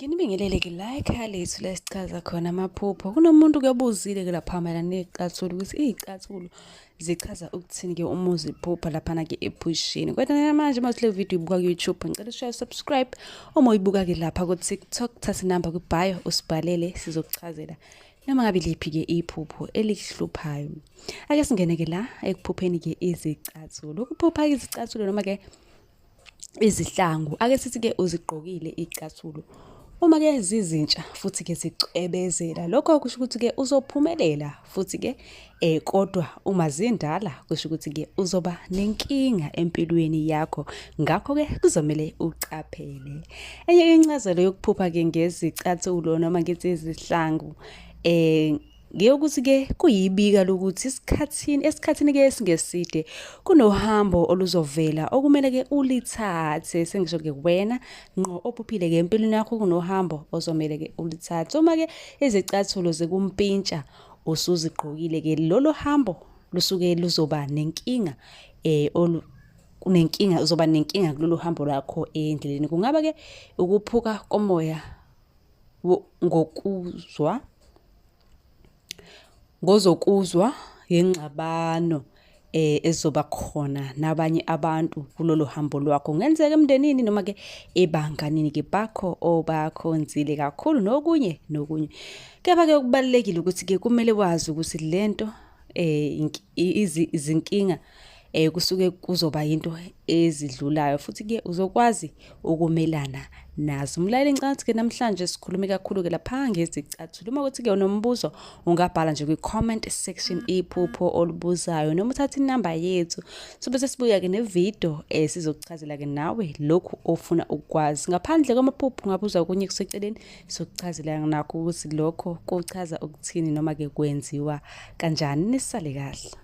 Nginibingelele-ke la ekhaya lethu la esichaza khona amaphupho. Kunomuntu ke obuzile-ke lapha mayelana ney'cathulo ukuthi iy'cathulo zichaza ukuthini-ke uma uziphupha laphana-ke ephusheni. Kodwa namanje uma le video uyibuka ku-YouTube, ngicela ushaye subscribe. Uma uyibuka-ke lapha ku-TikTok, thatha inamba kwi-bio usibhalele sizokuchazela noma ngabe liphi-ke iphupho elikuhluphayo. Ake singene-ke la ekuphupheni-ke izicathulo. Ukuphupha izicathulo noma-ke izihlangu ake sithi-ke uzigqokile iy'cathulo uma-ke zizintsha futhi-ke zicwebezela lokho kusho ukuthi-ke uzophumelela futhi-ke um kodwa uma zindala kusho ukuthi-ke uzoba nenkinga empilweni yakho ngakho-ke kuzomele uqaphele enye incazelo yokuphupha-ke ngezicathulo noma ngithi izihlangu um Ngeyokuthi-ke kuyibika lokuthi esikhathini esikhathini-ke esingeside kunohambo oluzovela okumele-ke ulithathe. Sengisho-ke wena ngqo ophuphile-ke empilweni yakho kunohambo ozomele-ke ulithathe. Uma-ke izicathulo zikumpintsha usuzigqokile-ke lolo hambo lusuke luzoba nenkinga um kunenkinga uzoba nenkinga kulolu hambo lwakho endleleni. Kungaba-ke ukuphuka komoya ngokuzwa ngozokuzwa ngengxabano ezoba khona nabanye abantu kulolu hambo lwakho. Kungenzeka emndenini noma-ke ebanganini-ke bakho obakhonzile kakhulu nokunye nokunye. Kepha-ke kubalulekile ukuthi-ke kumele wazi ukuthi lento izinkinga kusuke kuzoba yinto ezidlulayo futhi-ke uzokwazi ukumelana nazo. Mlaleli ngicabanga ukuthi-ke namhlanje sikhulume kakhulu-ke lapha ngezicathulo. Uma kuthi-ke unombuzo ungabhala nje kwi-comment section iphupho olubuzayo noma uthathe inamba yethu. Sobe sesibuya-ke nevidiyo sizokuchazela-ke nawe lokhu ofuna ukukwazi. Ngaphandle kwamaphupho ungabuza okunye kuseceleni sokuchazela nakho ukuthi lokho kuchaza ukuthini noma-ke kwenziwa kanjani. Nisale kahle.